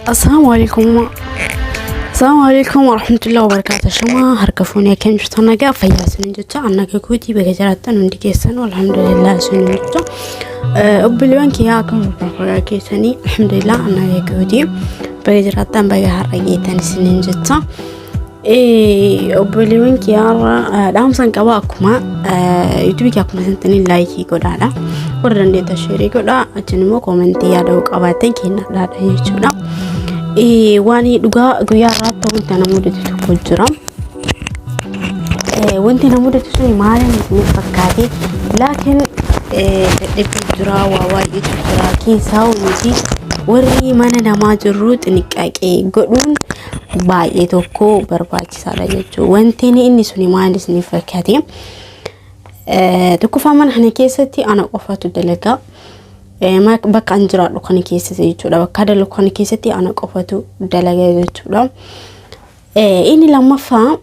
Assalamu alaikum. Assalamu alaikum warahmatullahi wabarakatuh. Shama harka fuunee akkam jirtan nagaa fayyaa isinin jecha an nagaa kootii baga jiraattan hundi keessan alhamdulillah isinin jecha. Obboleewwan kiyyaa akkam jirtan fayyaa keessanii alhamdulillah an nagaa kootii baga jiraattan baga har'a geettan isinin jecha. Obboleewwan kiyyaarra dhaamsan qaba akkuma yuutuubii kiyya akkuma santanii laayikii godhaadha. Warra dandeettan sheerii godhaa achiin immoo koomentii yaada qabaattan kennadhaadha jechuudha. Waan dhugaa guyyaa irraatti wanta na mudate tokko jira. Wanti na mudate suni maaliin isiniif fakkaate laakiin dadhabbii jira waa baay'eetu jira keessaa nuti warri mana namaa jirru xiniqqaaqee godhuun baay'ee tokko barbaachisaadha jechuudha. Wanti inni suni maal isiniif fakkaate? Tokkoffaa mana kana keessatti ana qofaatu dalagaa. Bakka an jiraadhu kana keessatti jechuudha. Bakka dalagu kana keessatti ana qofatu dalagaa jechuudha. Inni lammaffaa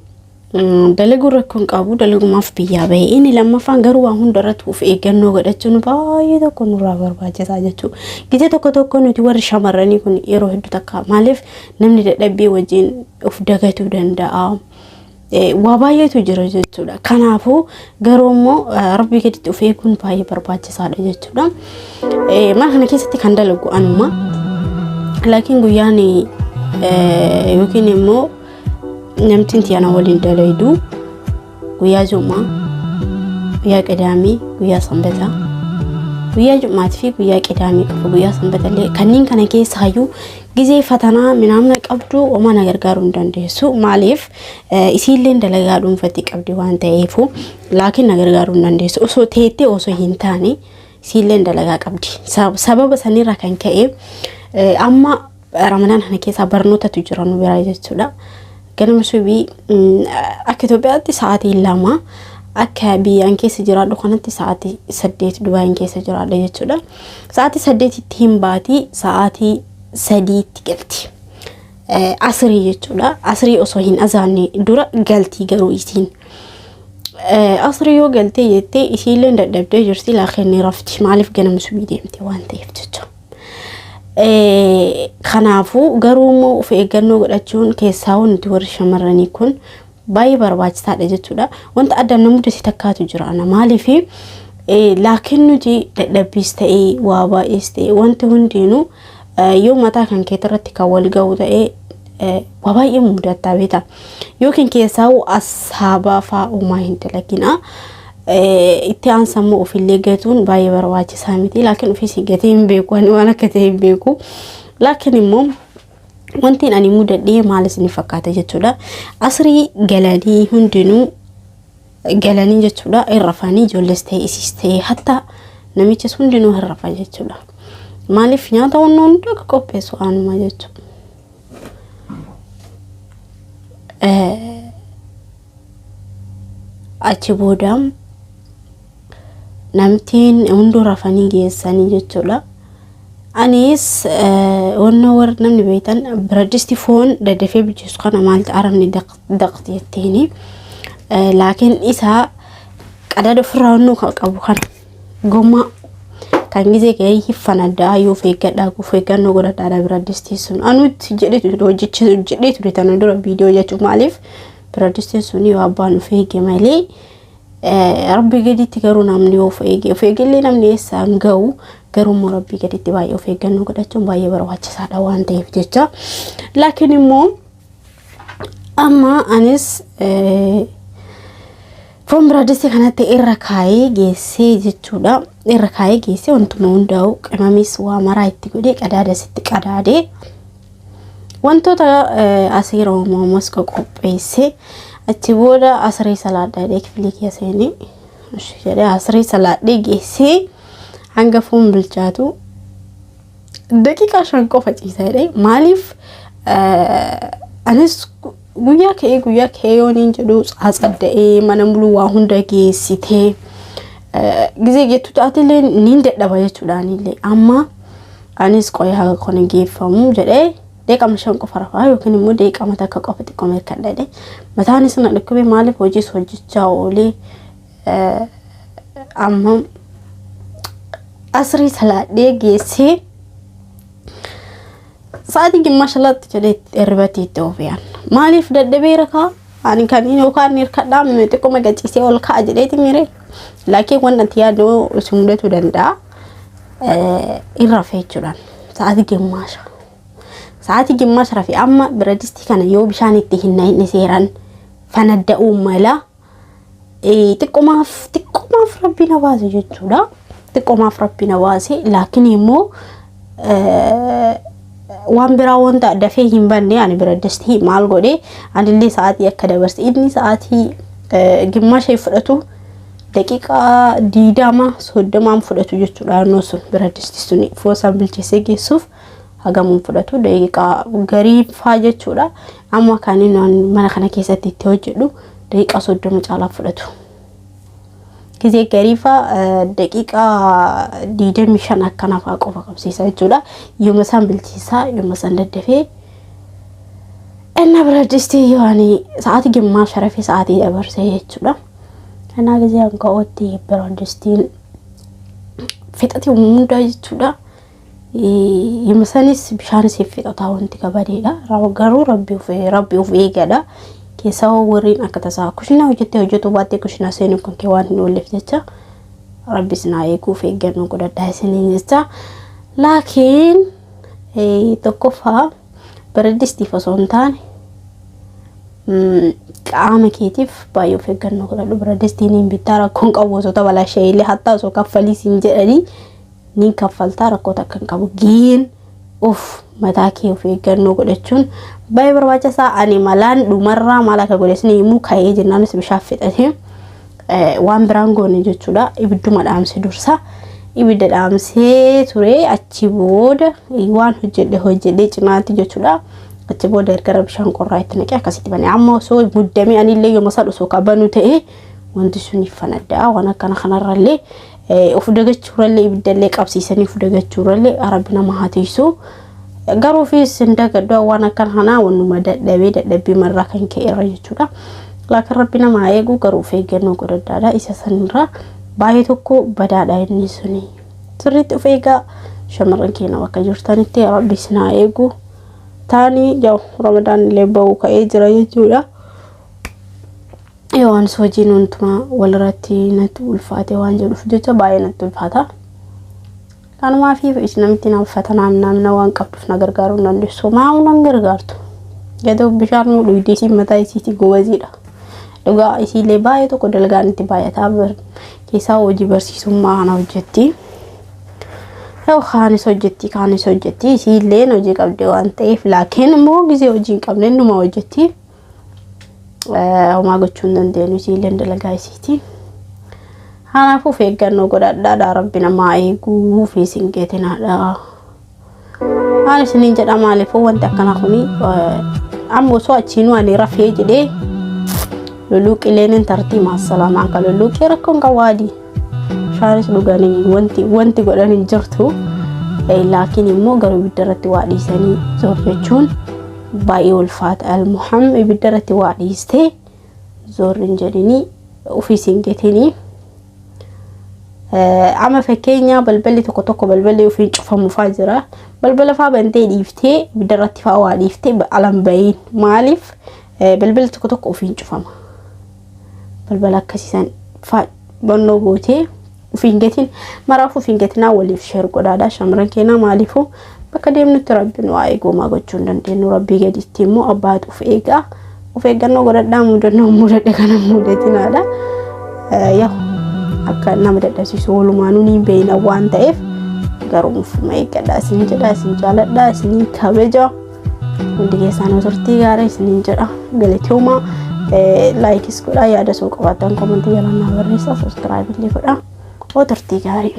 dalaguu rakkoo hin qabu dalagumaaf biyyaa bahe. Inni lammaffaan garuu waa hunda irratti of eeggannoo godhachuun baay'ee tokko nurraa barbaachisaa jechuudha. Gizee tokko tokko nuti warri shamarranii kun yeroo hedduu takka maaliif namni dadhabbii wajjin of dagatuu danda'a. Waa baay'eetu jira jechuudha. Kanaafuu garuu immoo rabbii gaditti of eeguun baay'ee barbaachisaadha jechuudha. Mana kana keessatti kan dalagu anuma. Laakiin guyyaan yookiin immoo namtiin tiyana waliin dalaydu guyyaa Jumaa, guyyaa Qidaamii, guyyaa Sanbataa, guyyaa Jumaatii fi guyyaa Qidaamii qofa guyyaa Sanbatallee kanneen kana keessaayyuu gizee fatanaa minaamna qabdu homaa na gargaaruu hin dandeessu. Maaliif isiilleen dalagaa dhuunfatti qabdi waan ta'eefu laakiin na gargaaruu hin dandeessu. Osoo teettee osoo hin taane isiilleen dalagaa qabdi. Sababa sanirraa kan ka'e amma Ramadaan kana keessaa barnootatu jira nu biraa jechuudha. Ganama subii akka Itoophiyaatti sa'aatii 2 akka biyyaan keessa jiraadhu kanatti sa'aatii 8 Dubaayin keessa jiraadha jechuudha. Sa'aatii 8tti hin baati sa'aatii 3tti galti. Asrii jechuudha. Asrii osoo hin azaanne dura galti garuu isiin. Asrii yoo galtee jettee isiillee dadhabdee jirti laakiin ni rafti. Maaliif ganama subii deemte waan ta'eef jechuudha. Kanaafuu garuu immoo of eeggannoo godhachuun keessaa nuti warri shamarranii kun baay'ee barbaachisaadha jechuudha. Wanta addaan na mudate takkaatu jira ana maaliif laakiin nuti dadhabbiis ta'ee waa baay'ees ta'ee wanti hundinuu yoo mataa kan keetirratti kan wal ga'u ta'ee waa baay'ee mudattaa beektaa. Yookiin keessaa asaabaa fa'aa uumaa hin dalaginaa. Itti aansa immoo ofillee gatuun baay'ee barbaachisaa miti. Laakiin ofiis gatee hin beeku ani waan akka ta'e hin beeku. Laakiin immoo wanti ani mudadhee maal isin fakkaata jechuudha. Asrii galanii hundinuu galanii jechuudha hin rafanii ijoollees ta'e isiis ta'e hatta namichis hundinuu hin rafa jechuudha. Maaliif nyaata wanna hunda akka qopheessu anuma jechuudha. Achi booda namtiin hunduu rafanii geessanii jechuudha. Anis wanna warri namni beektan biraddisti foon daddafee bilcheessu kana maalti arabni daqti jetteeni. Laakiin isaa qadaada ofirraa wannoo kan qabu kana gommaa kan gizee gahee hiffanaddaa yoo of eeggadhaa of eeggannoo godhadhaadha biraddisti sun anutti jedhee ture hojjechee ture tana dura viidiyoo jechuun maaliif biradistiin sun yoo abbaan of eege malee rabbii gaditti garuu namni of eege of eegellee namni eessaan ga'u garuu immoo rabbii gaditti baay'ee of eeggannoo godhachuun baay'ee barbaachisaadha waan ta'eef jecha laakiin immoo amma anis foon biradistii kanatti irra kaayee geessee jechuudha irra kaayee geessee wantuma hundaa'u qimamis waa maraa itti godhee qadaadas itti qadaadee Wantoota asiira uumamas qopheesse achi booda asrii salaadha jedhee kifilii kiyya seenee jedhee asrii salaadhee geessee hanga foon bilchaatu daqiiqaa 5 qofa ciisa jedhee maaliif anis guyyaa ka'ee guyyaa ka'ee yoon hin jedhu tsaatsadda'ee mana muluu waa hunda geessitee gizee jettu taatillee niin dadhaba jechuudha anillee amma Anis qoya haga kana geeffamu jedhee deeqama 5 qofa rafaa yookiin immoo deeqama 1 qofa xiqqoo mirkadha jedhee mataanis na dhukkube maaliif hojiis hojjechaa oolee amma asrii salaadhee geessee Sa'aatii gimmaasha laatti jedhee hirribatti itti oofiyaan. Maaliif dadhabee rakaa? Ani kan yookaan hirkadhaa xiqquma gachiisee ol ka'a jedheeti mire. Laakiin waan ati yaadu si mudatu danda'a. In rafee jechuudhaan sa'aatii gimmaasha. Sa'aatii gimmaasha rafee amma biradistii kana yoo bishaan itti hin naqne seeraan fanadda'uu mala. Xiqqoomaaf xiqqoomaaf rabbi na baase jechuudha. Xiqqoomaaf rabbi na baase, laakiin immoo waan biraa wanta dafee hin banne. Ani biradistii maal godhe, anillee sa'aatii akka dabarse inni sa'aatii gimmaasha fudhatu daqiiqaa 20 30n fudhatu jechuudha. Naannoo sun biradistii suni foosaan bilcheessee geessuuf hagamuun fudhatu daqiiqaa garii faa jechuudha. Amma kan inni mana kana keessatti itti hojjedhu daqiiqaa 30 caalaa fudhatu. Gizee garii faa daqiiqaa 25 akkana faa qofa qabsiisa jechuudha. Yooma isaan bilcheessaa, yooma isaan daddafee. Inni biradistii yoo ani sa'aatii gimmaasha rafee sa'aatii dabarsee jechuudha. Kanaa gizee hanga biradistiin fixate hundaa jechuudha. Yooma sanis bishaanis fixataa wanti kabadeedha. Garuu rabbi of eegadha. Keessaa warreen akka tasaa kushinaa hojjettee hojjetu baattee kushinaa seenuu kan kee waan hin oolleef jecha rabbi isin haa eeguuf eeggannoo godhadhaa isiniin jecha. Laakiin tokkoffaa biradistiif osoo hin taane qaama keetiif baay'ee of eeggannoo godhadhu. Biradistiin hin bittaa, rakkoon qabu, osoo balaa illee hattaa osoo kaffalii siin jedhanii ni kaffaltaa, rakkoo takka hin qabu. Giin of mataa kee of eeggannoo godhachuun baay'ee barbaachisaa. Ani malaan dhumarraa maal akka godhe isin himuu ka'ee jennaanis bishaan fixatee waan biraan goone jechuudha. Ibidduma dhaamsee dursa. Ibidda dhaamsee ture, achi booda waan hojjedhe hojjedhee cinaatti jechuudha. Achi booda erga bishaan qorraa itti naqee akkasitti bane. Amma osoo muddamee anillee yooma san osoo qabanu ta'e wanti sun fanaddaa. Waan akkana kanarrallee of dagachuurallee, ibiddallee qabsiisanii of dagachuurallee rabbi nama haa tiisu. Garuu ofiis hin dagadhu, waan akkana kanaa wannuma dadhabee dadhabbii marraa kan ka'e irra jechuudha. Laakiin rabbi nama haa eegu, garuu of eeggannoo godhadhaadha. Isa sanirraa baay'ee tokko badaadha inni suni. Sirriitti of eegaa, shamarran keenya bakka jirtanitti rabbi isin haa eegu. Taanii yaa'u Ramadaan illee ba'uu ka'ee jira jechuudha. Yoo anis hojiin hundumaa walirratti natti ulfaate waan jedhuuf jecha baay'ee natti ulfaata. Kanumaa fi namitti nama fatanaa namna waan qabduuf na gargaaruu hin dandeessu. Maa nan gargaartu? Gadoo bishaan nu dhugdee isiin mataa isiitii gobaziidha. Dhugaa isiillee baay'ee tokko dalagaan itti baay'ataa, keessaa hojii barsiisummaa kana hojjetti. Yoo kaanis hojjetti, kaanis hojjetti, isiillee hojii qabdi waan ta'eef, laakiin immoo gisee hojii hin qabne numa hojjetti. Homaa gochuu hin dandeenyu, isiillee dalagaa isiiti. Kanaafuu of eeggannoo godhadhaadha, rabbi namaa eeguu fi isin geetinaadha. Maal isiniin jedha, maaliifuu wanti akkanaa kuni amma osoo achiinuu ani rafee jedhee lulluuqileen hin tartii maasalaamaan kan lulluuqii rakkoon qawaadii. Bishaanis dhuganii wanti godhan hin jirtu. Laakiin immoo garuu ibidda irratti waa dhiisanii zoor jechuun baay'ee ulfaata. Almuham ibidda irratti waa dhiistee zoor hin jedhinii, ofiis hin getinii. Amma fakkeenya balballi tokko tokko balballi ofiin cufamu faa jira. Balbala faa bantee dhiiftee ibidda irratti faa waa dhiiftee alan bahiin, maaliif balballi tokko tokko ofiin cufama. Balbala akkasiisan faa bannoo gootee ofiin gatiin maraaf ofiin gatinaa. Waliif share godhaadha shamarran keenyaa, maaliifuu bakka deemnutti rabbi nu haa eeguu, gochuu hin dandeenyu. Rabbii gaditti immoo abbaatu of eegaa, of eeggannoo godhadhaa, mudannoo mudadhe kana mudatinaadha. Yaa akka nama dadhabsiisu walumaanuu ni beekna waan ta'eef garuu ufuma eeggadhaa isin jedha. Isin jaaladha, isin kabaja, hundi keessaan turtii gaarii isiniin jedha. Galatoomaa. Like is godhaa, yaada soo qabaattan comment ii jala naa barreessaa, subscribe illee godhaa. Oo, turtii gaarii.